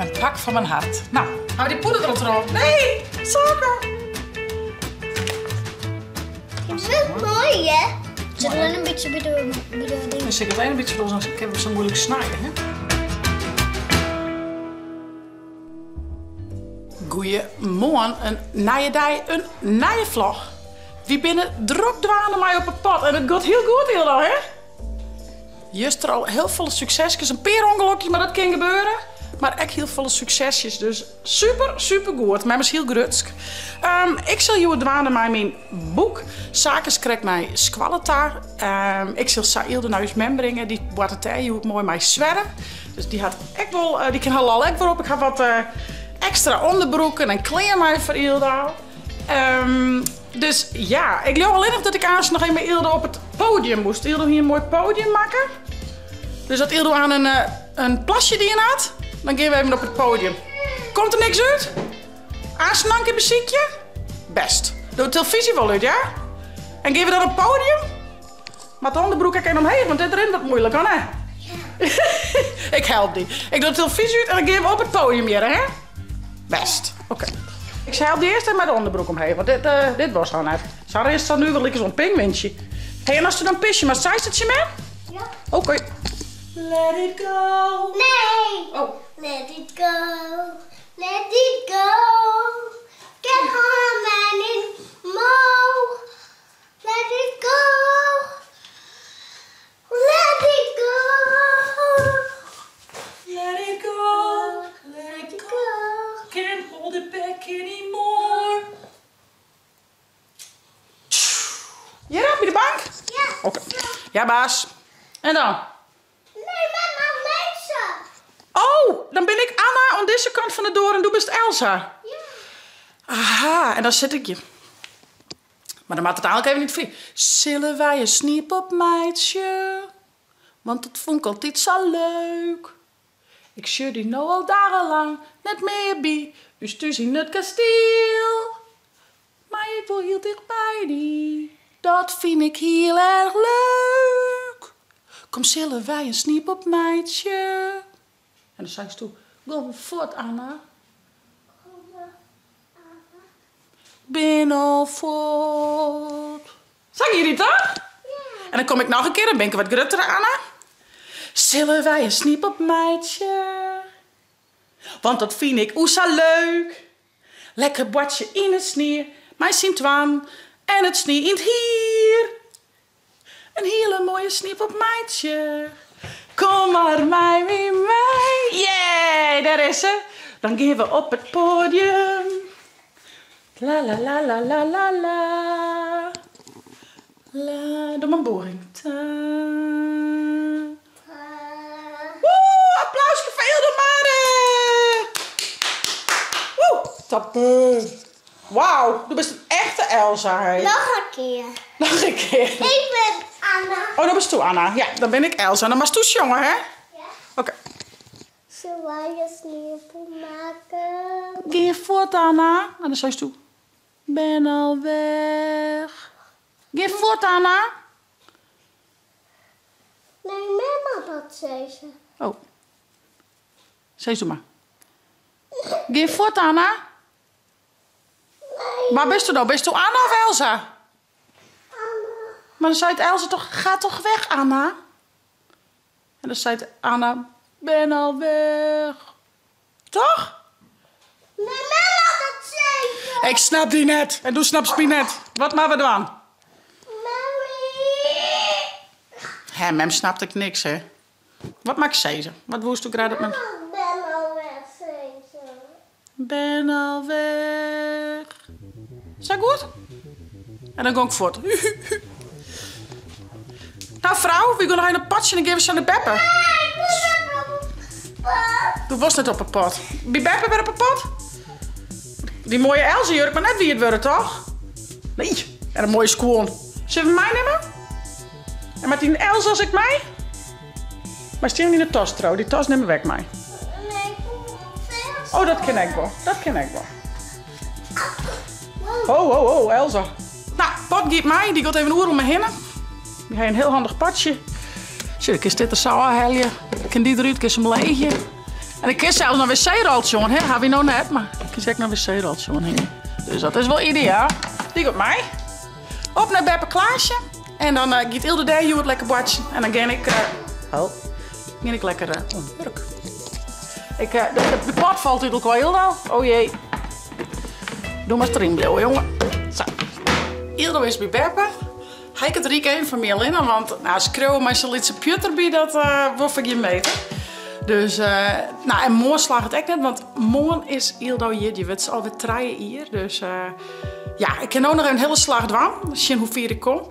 In pak fan myn hart. No, ha we dy poeder der al troch? Nee! Sake! Het is moai, hè? Het zit alleen een beetje bij de, bij de ding. Dan zit het alleen een beetje door, dan kunnen we zo moeilijk snijden, hè? Goeiemoarn, in nije dei, in nije vlog. Wy binne drok dwaande mei op 'e pot en it giet hiel goed hielendal, hè? Juster al hiel folle sukseskes, in pear ûngelokjes, mar dat kin gebeure. Mar ek hiel folle suksesjes, dus super, super goed. Mem is hiel grutsk. Um, ik sil hjoed dwaande mei myn boek. Saak is krekt nei skoalle ta. Um, ik sil sa Ylde nei ús mem bringe. Dy boartet dêr hjoed moai mei Sverre. Dus dy hat ek wol, eh, dy kin har lol ek wer op. Ik ha wat eh, ekstra ûnderbroeken en klean mei foar Ylde. Um, dus ja, ik leau allinnich dat ik aanst noch even mei Ylde op it podium moast. Ylde hie in moai podium makke. Dus as Ylde aan in, eh, in plasje dien hat, dan gean we even op it podium. Komt der niks út? Aanst noch in kear besykje? Best. Doe de telefyzje wol út, ja? En gean we dan op it podium? Moat de ûnderbroek ek even omheech, want dit rint wat moeilik, of net? Ik help dy. Ik doe de telefyzje út en dan gean we op it podium hjir, hè? Best. Oké. Ik help dy earst even mei de ûnderbroek omheech, want dit, uh, dit was al net. Sa rinst dan nu wel lykas in pinguïntsje. Hey, en as du dan pisje moatst, seist it tsjin mem? Ja. Oké. Let it go. Nee. Oh. Let it go. Let it go. Can't hold anymore. Let it go. Let it go. Let it go. Let it go. Can't hold it back anymore. Hjir op by de bank? Ja. Oké. Ja, baas. En dan? Nee, mama, lizze. Oh, dan bin ik Anna oan dizze kant fan de doar en do bist Elsa. Ja. Aha, en dan sit ik hjir. Mar dan moat it eigentlik even yn it Frysk. Sille wy in sniepop meitsje? Want dat fûn ik altyd sa leuk. Ik sjoch dy no al dagenlang net mear by ús thús yn it kastiel. Mar ik wol hiel ticht by dy, dat fyn ik hiel erch leuk. Kom sille wy in sniepop meitsje? En dan seist do, Gean fuort Anna. Bin al fuort. Sa giet it toch? En dan kom ik noch in kear, dan bin ik in wat gruttere Anna. Sille wy in sniepop meitsje? Want dat fyn ik oe sa leuk. Lekker boartsje yn 'e snie mei syn twaen en it snie yn 't hier. In hiele moaie sniepop meitsje. Kom mar mei my mei. Yeah, dêr is se. Dan gean we op it poadium. La la la la la la la. La, doe mar in bûging. Ta. Woe, applauske foar Ylde Mare. Woe, topper. Wauw, do bist in echte Elsa, hé. Noch in kear. Noch in kear. Ik bin Anna. Oh, dan bisto Anna. Ja, dan bin ik Elsa. Dan moatst do sjonge, hè? Ja. Oké. Sille wy in sniepop meitsje? Gean fuort, Anna. En dan seist do, ben al weg. Gean fuort, Anna. Nee, mem moat dat sizze. Oh. Sis do mar. Gean fuort, Anna. Nee. Wa bisto no? Bisto Anna of Elsa? Anna. Mar dan seit Elsa toch, ga toch weg, Anna? En dan seit Anna, ben al weg. Toch? Nee, mem moat dat sizze. Ik snap dy net. En do snapst my net. Wat moatte we dwaan? Mammy. Hè, mem snapt ek niks, hè? Wat moat ik sizze? Wat woesto graach dat mem... Ben al weg, sizze. Ben al weg. Sa goed? En dan gong ik fuort. Nou frou, wy gean noch even in potsje en dan gean we sa nei beppe. Nee, ik wol net op 'e pot. Do wolst net op 'e pot. By beppe wer op 'e pot? Dy moaie Elsa jurk moat net wiet wurde, toch? Nee, en in moaie skuon. Sille we meinimme? En moat dyn Elsa ek mei? Mar stean yn de tas trouw, dy tas nimme we ek mei. Nee, ik wol fêst. Oh, dat kin ek wol. Dat kin ek wol. Ho, ho, ho, Elsa. No, pot giet mei. Dy giet even oeral mei hinne. Dy ha in hiel handich potsje. Sjoch, kinst dit der sa ôfhelje. Kin dy derút, kinst him leegje. En ik kin sels noch wc-roltsje oan, hè? Ha wy no net, mar ik kin ek noch wc-roltsje oan hingje. Dus dat is wol ideaal. Dy giet mei. Op nei beppe Klaasje. En dan eh, giet Ilde dêr hjoed lekker boartsjen. En dan gean ik, uh, oh, gean ik lekker uh, oan wurk. Ik, uh, de, de pot falt út elkoar Ildo. Oh jee. Doe mar deryn bliuwe, jonge. Sa. Ildo is by beppe. Ha ik it ryk even foar my allinne, want nou, skriuwe mei sa'n lytse pjut derby, dat uh, wol foar gjin meter. Dus, uh, nou, en moarn slagget ek net, want moarn is Ildo jierdei, wurdt se alwer 3 jier. Dus uh, ja, ik kin no noch even in hiele slach dwaan, sjen hoe fier ik kom.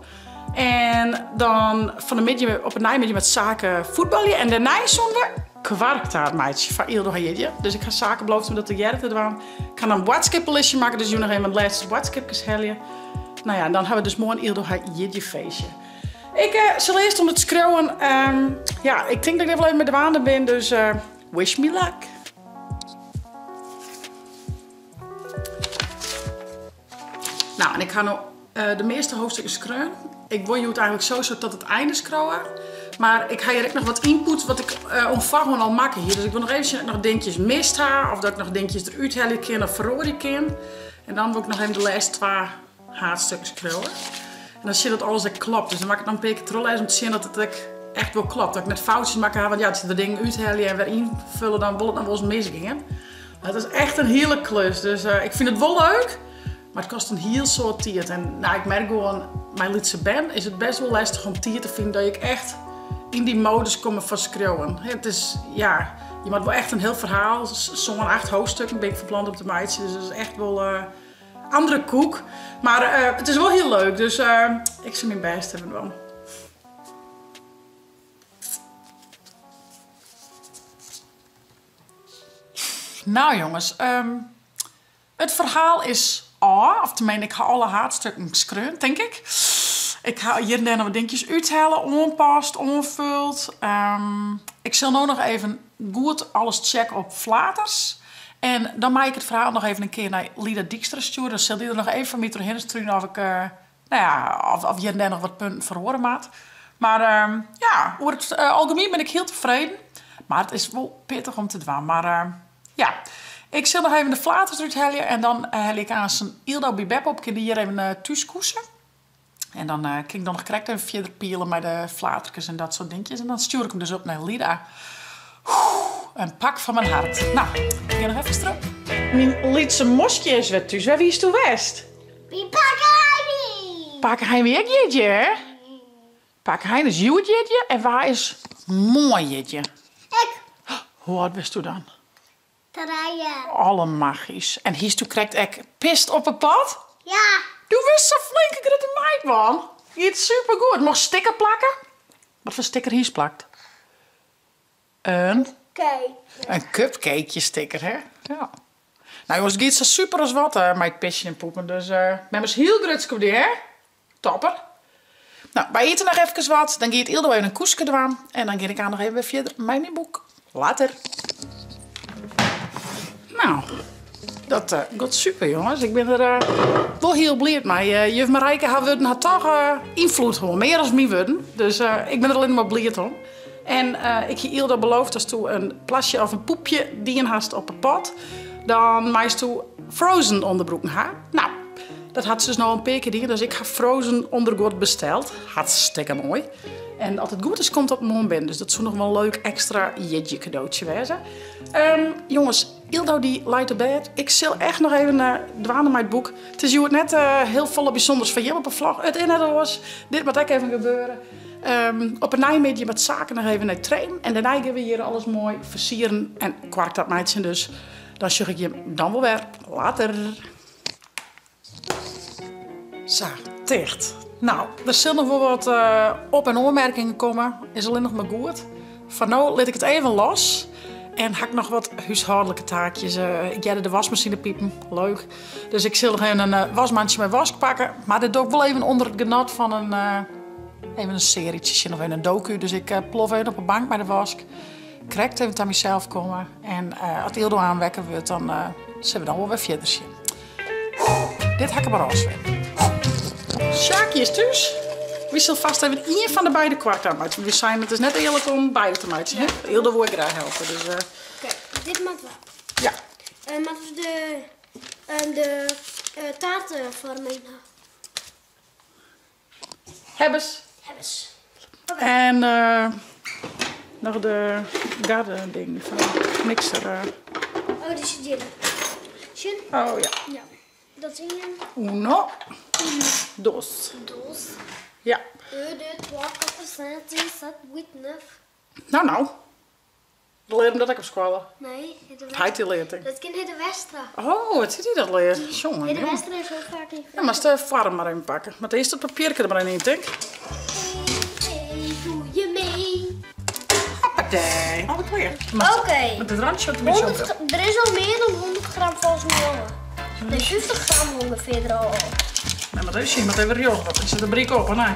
En dan fan de middei op 'e neimiddei met Sake fuotbalje en dêrnei soene we kwarktaart meitsje foar Ildo har jierdei. Dus ik ha Sake beloofd om dat tegearre te dwaan. Ik ha noch in boadskippelistje makke, dus jûn noch even wat lêste boadskipkes helje. No ja, dan ha we dus moarn Ildo har jierdeifeestje. Ik uh, sil earst oan it skriuwen. Um, ja, ik tink dat ik der wol even mei dwaande bin, dus uh, wish me luck. Nou, en ik ha no uh, de measte hoofdstukken skreaun. Ik wol hjoed eigentlik sowieso tot it einde skriuwe. Mar ik ha hjir ek noch wat ynput wat ik uh, oan foarhân al makke hie. Dus ik wol noch even sjen dat ik noch dinkjes mist ha. Of dat ik noch dinkjes derút helje kin of feroarje kin. En dan wol ik noch even de lêste twa haadstukken skriuwe. En dan sjen dat alles ek klopt. Dus dan moat ik it noch in pear kear trochlêze om te sjen dat it ek echt wol klopt. Dat ik net foutsjes makke ha, want ja, as je der dingen úthelje en wer ynfulle, dan wol it noch wolris misgean. It is echt in hiele klus, dus uh, ik fyn it wol leuk, mar it kostet in hiel soad tiid. En nou, ik merk gewoan, mei lytse bern is it best wol lestich om tiid te finen dat je echt yn dy modus komme fan skriuwen. It is, ja, je moat wol echt in hiel ferhaal, sân, acht hoofdstukken bin ik fan plan om te meitsjen, dus dat is echt wol uh, andere koek. Mar uh, it is wol hiel leuk, dus uh, ik sil myn bêst even dwaan. Nou jonges, um, it ferhaal is ôf. Of teminsten, ik ha alle haadstukken skreaun, tink ik. Ik ha hjir en dêr noch wat dinkjes úthelle, oanpast, oanfuld. Um, ik sil no noch even goed alles checke op flaters. En dan mei ik it ferhaal noch even in kear nei Lida Dykstra stjoere. Dan sil dy der noch even foar my trochhinne strunen of ik, uh, nou ja, of, of hjir en dêr noch wat punten feroare moat. Mar uh, ja, oer it uh, algemien bin ik hiel tefreden. Mar it is wol pittich om te dwaan. Mar uh, ja, ik sil noch even de flaters derút helje en dan helje ik aansen Ildo by beppe op. Kin dy hjir even thús koese. En dan kin ik dan noch krekt even fierder piele mei de flaterkes en dat soart dinkjes. En dan stjoer ik him dus op nei Lida. Een pak fan myn hart. Nou, ik gean noch efkes troch. Myn lytse moskje is wer thús. Wêr wiesto west? By pake Heini. Pake Hein wie ek jierdei, hè? Pake Hein is hjoed jierdei en wa is moarn jierdei? Ik. Hoe âld bisto dan? Trije. Allemachties. En hiesto krekt ek pist op 'e pot? Ja. Do wurdst sa'n flinke grutte meid, man. Giet supergoed. Mochtst sticker plakke? Wat foar sticker hiest plakt? Een? Cupcake. In cupcakeje sticker, hè? Ja. Nou jongens, it giet sa super as wat eh, mei it pisjen en poepen. Dus uh, mem is hiel grutsk op dy, hè? Topper. Nou, wy ite noch efkes wat. Dan giet Ildo even in koeske dwaan. En dan gean ik oan noch even wer fierder mei myn boek. Later. Nou, dat uh, giet super, jonges. Ik bin der uh, wol hiel bliid mei. Uh, juf Marijke har wurden ha toch uh, ynfloed hân. Mear as myn wurden. Dus uh, ik bin der allinnich mar bliid om. En uh, ik hie Ildo beloofd asto in plasje of in poepje dien hast op 'e pot, dan meisto frozen onderbroeken ha. Nou, dat hat se dus no al in pear kear dien, dus ik ha frozen onderguod besteld. Hartstikke moai. En as it goed is, komt dat moarn binnen. Dus dat soe noch wol in leuk ekstra jierdei kadootsje wêze. Um, jonges, Ildo dy leit op bêd. Ik sil echt noch even uh, dwaande mei it boek. It is hjoed net uh, hiel folle bysûnders foar jim op 'e vlog. It is net oars. Dit moat ek even gebeure. Um, op 'e neimiddei moat Sake noch even nei trainen. En dêrnei gean we hjir alles moai fersieren en kwarktaart meitsjen. Dus dan sjoch ik jim dan wol wer. Later. Sa, ticht. Nou, der sil noch wol wat uh, op- en oanmerkingen komme. Is allinnich mar goed. Foar no lit ik it even los. En ha ik noch wat húshâldlike taakjes. Uh, ik hearde de wasmasine piepen. Leuk. Dus ik sil noch even in uh, wasmantsje mei wask pakke. Mar dit doch ik wol even ûnder it genot fan in, uh, even in searjetsje sjen of even in doku. Dus ik plof even op 'e bank mei de wask. Krekt even ta mysels komme. En as Ildo aanst wekker wurdt, dan sille we dan wol wer fierder sjen. Dit ha ik mar ôfswitten. Sjaakje is thús. Wy sille fêst even ien fan de beide kwarktaart meitsje. Want wy seinen it is net earlik om beide te meitsjen. Hè? Ildo woe ek graach helpe. Dus, Oké. Dit moat wel. Ja. Moatte we de, de taartfoarm ha? Hebbes. Hebbes. En noch de garde ding fan de mixer. Oh, dy sit hjir. Sjen. Oh ja. Ja. Dat is ien. Uno. Dos. Dos. Ja. Un, deux, trois, quatre, cinq, six, sept, huit, neuf. No, no. Leart him dat ek op skoalle? Nee, Hidde Westra. Heit dy leart it. Dat kin Hidde Westra. Oh, it hy dat leart. Jonge, Hidde jonge. Westra is hiel faak yn Ja, moatst de foarm mar even pakke. Moat earst it papierke der mar even yn, tink. Hey, doe je mee? Hoppatee. Alwer klear. Oké. Met it rantsje wat in beetje op. Er is al mear dan 100 gram volgens mij al. Nee, 50 gram ongeveer er al op. Nee, maar even zien, moet even rjocht, want er zit een brik op, hè? Nee.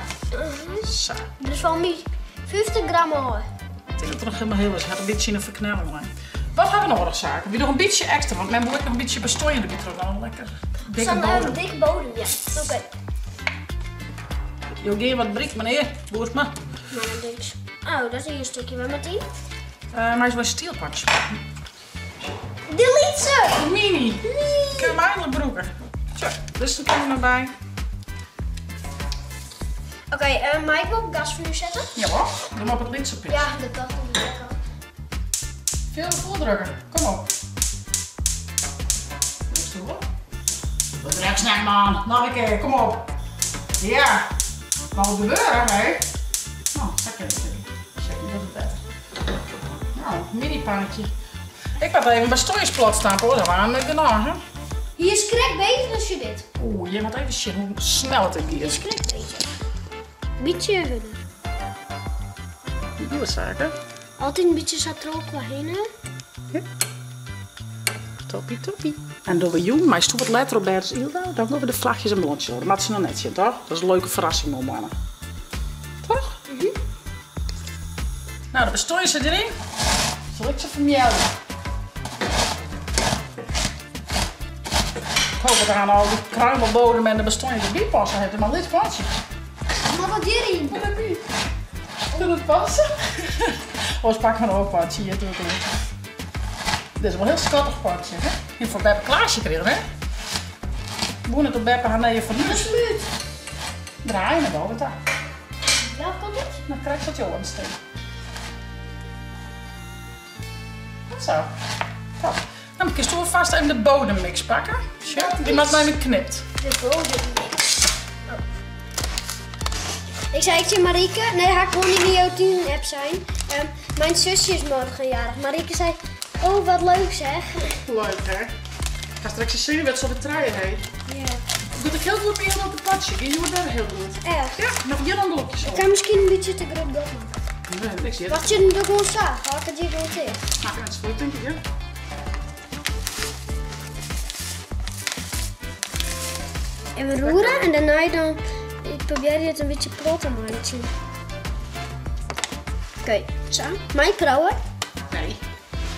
Zo. Er is wel meer 50 gram al. Ik denk dat het nog helemaal heel is. Het had een beetje een verknelling. Maar. Wat hebben we nodig, zaken? We doen een beetje extra, want men moet nog een beetje bestooien erbij terug. Dan lekker dikke Zo'n bodem. dikke bodem, ja. Oké. Jo, geef wat brik, meneer. Boert me. Maar dan denk ik, oh, dat is hier een stukje. Waar met die? Maar is wel een stielpakje. Delete ze! Mini. Kun je hem eindelijk broeken. Zo, dus dan komen we erbij. Oké, mag ik op gasvuur zetten? Ja hoor, doe maar op het lidse pit. Ja, dat dacht ik lekker. Veel voordrukken, kom op. Rustig hoor. Wat druk snel man, nog een keer, kom op. Ja, wat moet gebeuren hè? Nou, zak je even. Zak je dat het beter. Nou, mini pannetje. Ik heb even bij stoeisplat staan hoor, dat waren we genoeg hè. Hier is krek beter dan je dit. Oeh, je moet even zien hoe snel het hier Hier is. is krek beter. Beetje harder. Nieuwe zaken. Altijd een beetje satrol qua heen. Ja. Toppie, toppie. En door we jong, maar is wat letter op bij Ilda, dan doen we de vlagjes en ballonnetjes. Dat maakt ze nog net zien, toch? Dat is een leuke verrassing om mannen. Toch? Mm -hmm. Nou, de bestooien zit erin. Zal ik ze vermelden? Ik hoop dat er aan al die kruimelbodem en de bestooien erbij passen. Heeft er maar dit plantje. Maar wat hierin? Wat heb je? Kan het passen? Oh, pak maar een potje. Hier, doe het ook. Dit is wel een heel schattig potje, hè? Hier voor Beppe Klaasje kregen, hè? Boen het op Beppe haar nee van nu. Draai naar boven daar. Ja, komt het? Dan krijg je dat joh aan de steen. Zo. Top. Nou, dan kun je vast even de bodemmix pakken. Tja, die maakt mij knipt. De bodemmix. Oh. Ik zei ik tegen Marieke, nee, haar kon niet in jouw team-app zijn. Mijn zusje is morgen jarig. Marieke zei, oh wat leuk zeg. Leuk hè? Ik ga straks eens zien wat ze op de trui heeft. Ja. Doet ik heel goed bij op het padje. Je wordt daar heel goed. Echt? Ja, nog hier een blokjes op. Ik kan misschien een beetje te groot maken. Nee, niks hier. Wat je hem gewoon zaag, had ik het hier gewoon tegen. Maak het net zo goed, denk ik, ja. En we roeren en daarna dan, ik probeer het een beetje plat te maken. Oké, zo. Mijn krauwen? Nee.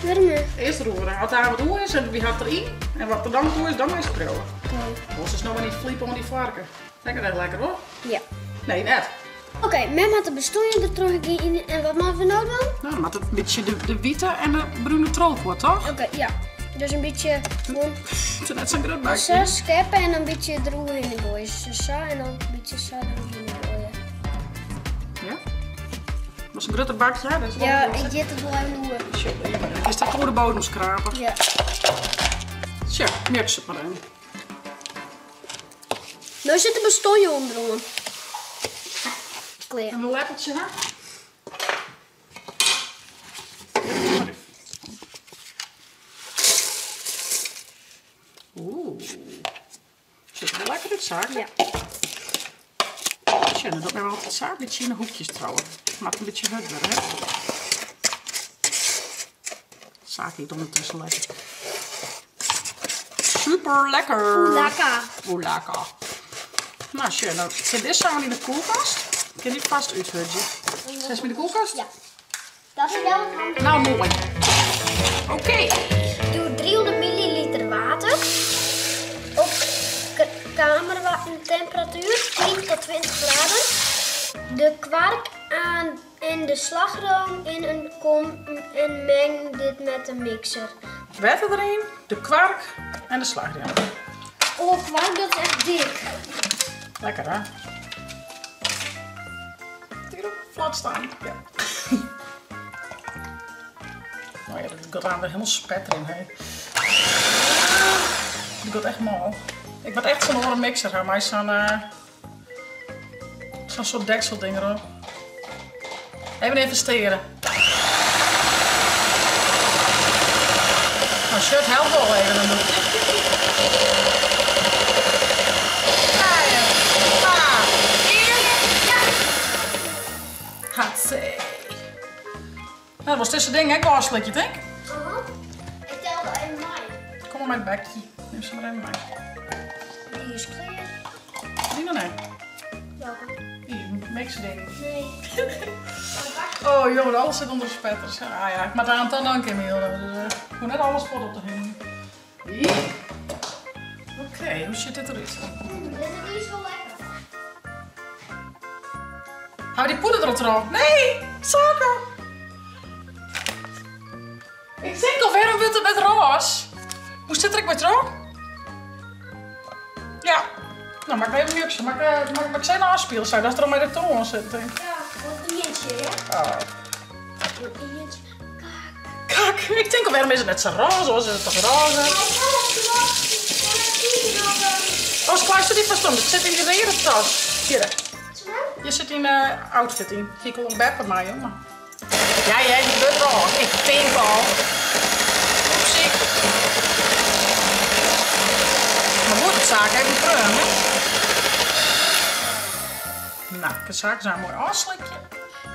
Waarom niet? Eerst roeren. Als daar wat oer is en wie had erin en wat er dan oer is, dan maar eens krauwen. Oké. Ons is nog maar niet fliepen om die varken. Lekker echt lekker hoor. Ja. Nee, net. Oké, mem had de bestoeien er terug in en wat maken we nou dan? Nou, maar het een beetje de witte en de bruine trolkoor, toch? Oké, ja. Dus een beetje gewoon Het is net zo'n groot bakje. zo scheppen en een beetje eroverheen gooien. Dus zo en dan een beetje zo eroverheen gooien. Ja? Dat is een grote bakje, hè? Dat is wel Ja, een ik zit het wel even door. Tja, is dat gewoon de bodem schrapen? Ja. Tja, mix het maar in. Nou zit de bestoeien onderom. Klaar. En een lepeltje, hè? Oeh. Zit er wel lekker in het zaakje. Ja. Tja, dat hebben we altijd zaak. Een beetje in de hoekjes trouwen. Maakt een beetje hard worden, hè? Zaak eet ondertussen lekker. Super lekker. Oeh, lekker. Oeh, lekker. Nou, tja, nou zit dit zo in de koelkast. Kun je die vast uithudgen? Zet ze in de koelkast? Ja. Dat is wel het handig. Nou, mooi. Oké. Doe 300 milliliter water op kamertemperatuur, 10 tot 20 graden. De kwark aan En de slagroom in een kom en meng dit met de mixer. Wetter deryn, de kwark en de slachrjemme. Oh, kwark, dat is echt dik. Lekker hè? Hierop vlot staan. Ja. Nou ja, dat gaat aan weer helemaal spetteren, hè. Dat gaat echt mal. Ik word echt zo'n oren mixer, hè. Maar zo'n soort dekselding erop. Even investeren. Nou, shirt helpt wel even een doekje. 5, 4, Hatsé. Nou, dat was tussen ding, hè? Gaslikje, denk ik. Ik telde even mij. Kom maar met het bekje. Neem ze maar even mee. Die is klaar. Die nog niet. Welke? Die mixding. Nee. Oh jongen, alles zit onder de spetters. Ah ja, maar daar dan een keer mee. Dus, ik moet net alles voor op de heen. Oké, hoe ziet dit eruit? Dit is wel lekker. Hou die poeder erop erop. Nee, zaken. Ik denk al, waarom wordt het met roze? Hoe zit er ik met roze? Ja. Nou, maak even een Mag ik zijn afspelen? Zou dat er al met de toon zitten? Ja, wat een eentje, hè? Oh. Een eentje. Kak. Kak, ik denk al, waarom is het net zo roze? Of is het toch roze? Oh, kluister die vast om. Het zit in de leren tas. Hier. Je zit in outfit in. Ik wil een bed bij mij, jongen. Ja, jij bent wel. Ik denk al. Oepsie. Maar goed, de zaak even terug, hè? Nou, de zaak zijn mooi afslikje.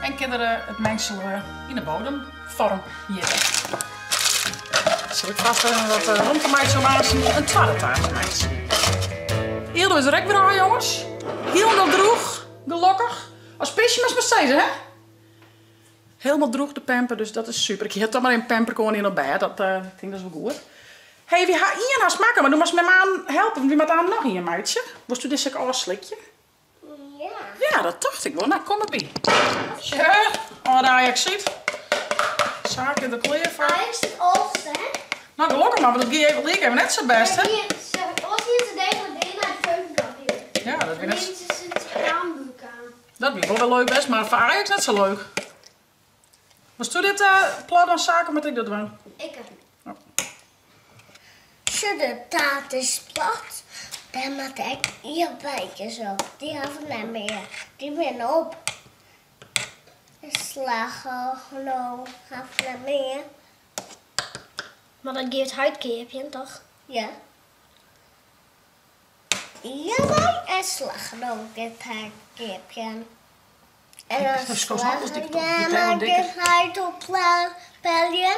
En kinderen het mengsel in de bodem vorm hier. Zal ik vast even wat rond de meid zo maken? Een tweede taart meid. Hildo is er ook weer aan, jongens. Helemaal droeg, gelukkig. Als pisje maar steeds, hè? Helemaal droeg de pamper, dus dat is super. Ik heb toch maar een pamperkoorn in op bed, dat ik denk dat is wel goed. Hé, hey, wie gaat hier nou smaken? Maar doe maar eens met me aan helpen, want wie moet aan nog hier, meidje? Moest u dit ook afslikje? Ja. Ja, dat dacht ik wel. Nou, kom maar bij. Ja, oh, daar Ajax ziet. Zaken de kleer van. Ajax is het hè? Nou, gelukkig maar, want dat ging even net zo best, hè? Ja, als hier te degraderen naar de keukenkampioen. Ja, dat is net. Dat Dat is wel leuk best, maar voor Ajax net zo leuk. Was toen dit plat aan zaken met ik dat doen? Ik. Oh. De taart is plat, dan moet ik hier bijtjes op. Die hebben we niet meer. Die ben op. De slagroom hebben we niet meer. Maar dat geeft huidkeerpje, toch? Ja. Hierbij en slagroom geeft huidkeerpje. En dan slagroom geeft huid op peljen.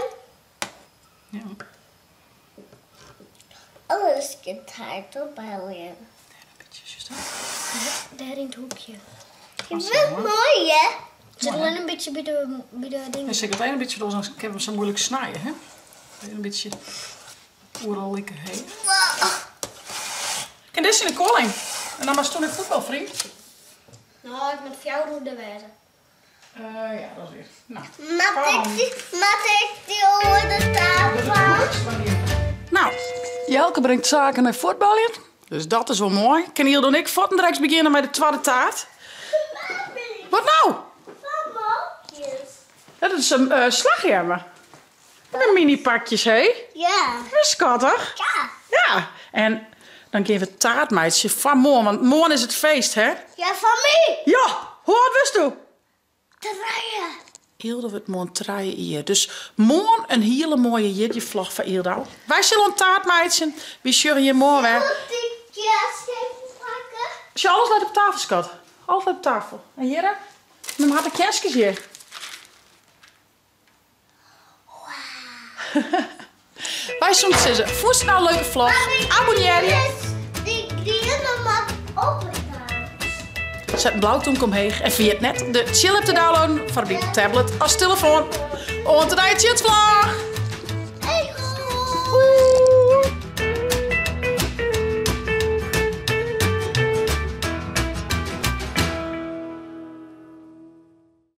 Ja. Alles gaat hard op peljen. Daar in het hoekje. Je bent mooi, hè? Het zit alleen een beetje bij de dingen. Ja, zeker het een beetje door, dan kan we zo moeilijk snijden, hè? Een beetje oerlijke heen. En dit is in de koling. En dan was toen ik voetbal, vriend. Nou, ik met jou door de wijze. Ja, dat is weer. Nou, Mag ik die onder de tafel? Nou, Jelke brengt zaken naar voetballen. Dus dat is wel mooi. Kan Hildo en ik direct beginnen met de tweede taart. Mami. Wat nou? Wat mokjes. Dat is een slagjemmer. Met mini pakjes, hè? Ja. Dat is schattig. Ja. Ja. En dan geven we taartmeidje van morgen, want morgen is het feest, hè? Ja, van mij. Ja. Hoe oud was u? 3. Hilde wordt morgen 3 hier. Dus morgen een hele mooie jitje-vlog van Hilde. Wij zullen een taartmeidje. Wie zullen hier morgen weer? Moet ik kerst even pakken? Als je alles laat op tafel, schat. Alles laat op tafel. En hier, dan had ik kerstjes hier. Wow. Wij soms zeggen, voel nou een leuke vlog. Abonneer je. Die dieren mag open. Zet een blauw toenk omheen en via het net de chill app te downloaden voor die tablet als telefoon. Want de vlog!